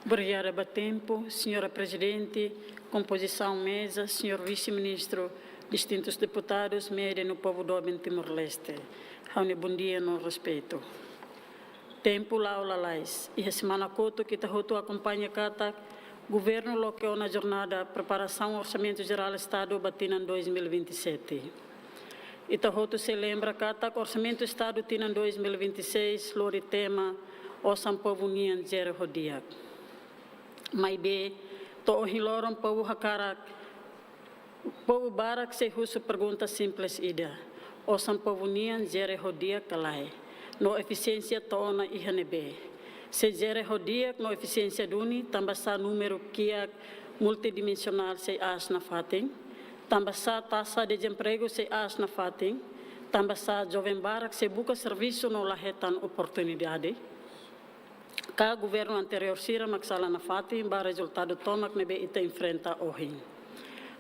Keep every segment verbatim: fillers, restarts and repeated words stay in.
Obrigada ba tempu, Señora Prezidente, kompozisaun meza, Señór Vise-Ministru, distintus deputadus, média no povu doben Timor-Leste. Ha'u-nia bondia no respeitu. Tempu la'o lalais. Iha semana kotuk ita hotu akompaña katak Governu loke ona jornada preparasaun Orsamentu Jerál Estadu ba tinan dois mil e vinte e sete. Ita hotu sei lembra katak Orsamentu Estadu tinan dois mil e vinte e seis lori tema Osan Povu Nian Jere ho Di'ak. Maibé, to'o ohin loron povu hakarak, povu barak sei husu pergunta simples ida: osan povu nian jere ho di'ak ka lae? No efisiénsia to'o ona iha ne'ebé? Se jere ho di'ak no efisiénsia duni, tanbasá númeru kiak multidimensionál sei aas nafatin? Tanbasá taxa dezempregu sei aas nafatin? Tanbasá joven barak sei buka servisu no la hetan oportunidade? Ka governu anteriór sira mak sala nafatin ba rezultadu tomak ne'ebé ita enfrenta ohin?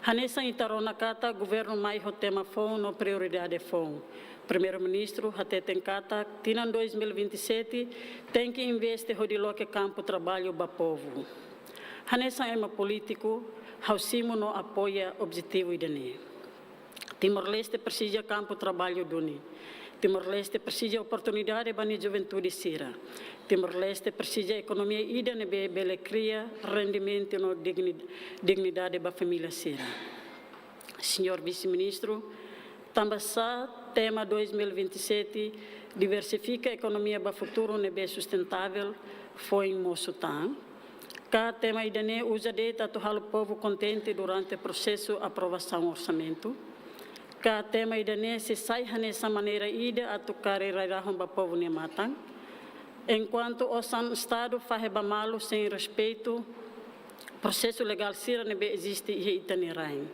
Hanesan ita rona katak governu mai ho tema foun no prioridade foun. Primeiru-Ministru hateten katak tinan dois mil e vinte e sete tenke investe hodi loke kampu traballu ba povu. Hanesan ema polítiku, ha'u simu no apoia objetivu ida-ne'e. Timor-Leste presiza kampu traballu duni. Timor-Leste presiza oportunidade ba nia juventude sira. Timor-Leste presiza ekonomia ida ne'ebé bele kria rendimentu no digni-, dignidade ba família sira. Señór Vise-Ministru, tanbasá tema dois mil e vinte e sete, diversifika ekonomia ba futuru ne'ebé sustentável, foin mosu tan? Ka tema ida-ne'e uza de'it atu halo povu kontente durante prosesu aprovasaun orsamentu? Ka tema ida-ne'e sei sai hanesan maneira ida atu kari rai-rahun ba povu nia matan? Enkuantu osan Estadu fahe ba malu sein respeitu prosesu legál sira ne'ebé eziste iha ita-nia rain,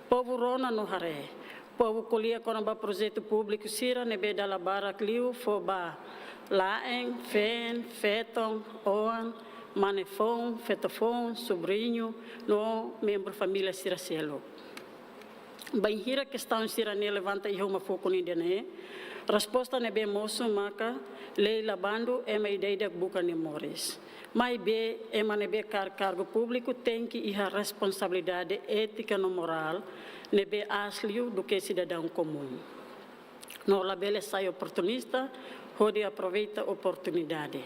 povu rona no haree. Povu ko'alia kona-ba projetu públiku sira ne'ebé dala barak liu fó ba la'en, feen, feton, oan, mane foun, feto foun, subriñu, no membru família sira seluk. Bainhira kestaun sira-ne'e levanta iha uma fukun ida-ne'e, resposta ne'ebé mosu maka lei la bandu ema ida-idak buka nia moris. Maibé, ema ne'ebé kaer kargu públiku tenke iha responsabilidade étika no morál ne'ebé aas liu duké sidadaun komún. No labele sai oportunista hodi aproveita oportunidade.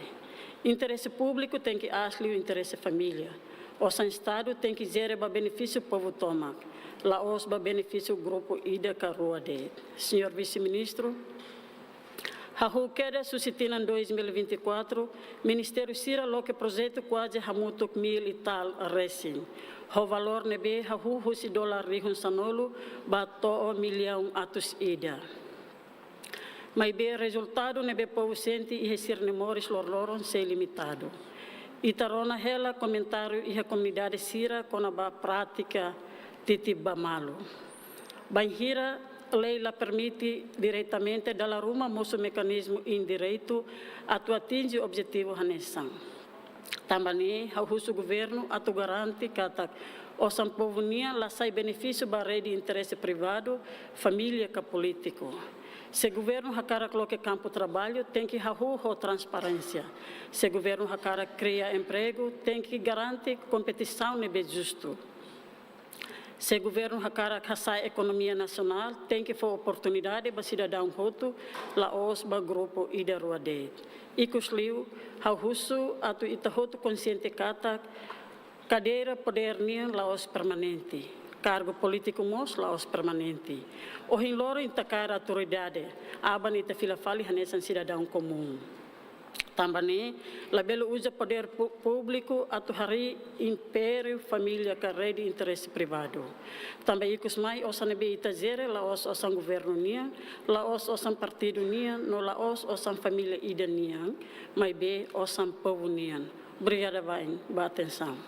Interese públiku tenke aas liu interese família. Osan Estadu tenke jere ba benefísiu povu tomak, la'ós ba benefísiu grupu ida ka rua de'it. Señór Vise-Ministru, hahú kedas husi tinan dois mil e vinte e quatro, ministériu sira loke projetu kuaze hamutuk mil e tal resin, ho valór ne'ebé hahú husi dolar rihun sanulu ba to'o millaun atus ida. Maibé rezultadu ne'ebé povu sente iha sira-nia moris loroloron sei limitadu. Ita rona hela komentáriu iha komunidade sira kona-ba prátika titi ba malu. Bainhira lei la permite diretamente, dala ruma mosu mekanizmu indiretu atu atinje objetivu hanesan. Tanba ne'e, ha'u husu governu atu garante katak osan povu nian la sai benefísiu ba rede interese privadu, família ka polítiku. Se governu hakarak loke kampu traballu, tenke hahú ho transparénsia. Se governu hakarak kria empregu, tenke garante kompetisaun ne'ebé justu. Se governu hakarak hasa'e ekonomia nasionál, tenke fó oportunidade ba sidadaun hotu, la'ós ba grupu ida rua de'it. Ikus liu, ha'u husu atu ita hotu konsiente katak kadeira podér nian la'ós permanente, kargu polítiku mós la'ós permanente. Ohin loron ita kaer autoridade, aban ita fila fali hanesan sidadaun komún. Tanba ne'e, labele uza podér pú-, públiku atu harii impériu família ka rede interese privadu. Tanba ikus mai osan ne'ebé ita jere la'ós osan governu nian, la'ós osan partidu nian, no la'ós osan família ida nian, maibé osan povu nian. Obrigada wa'in ba atensaun.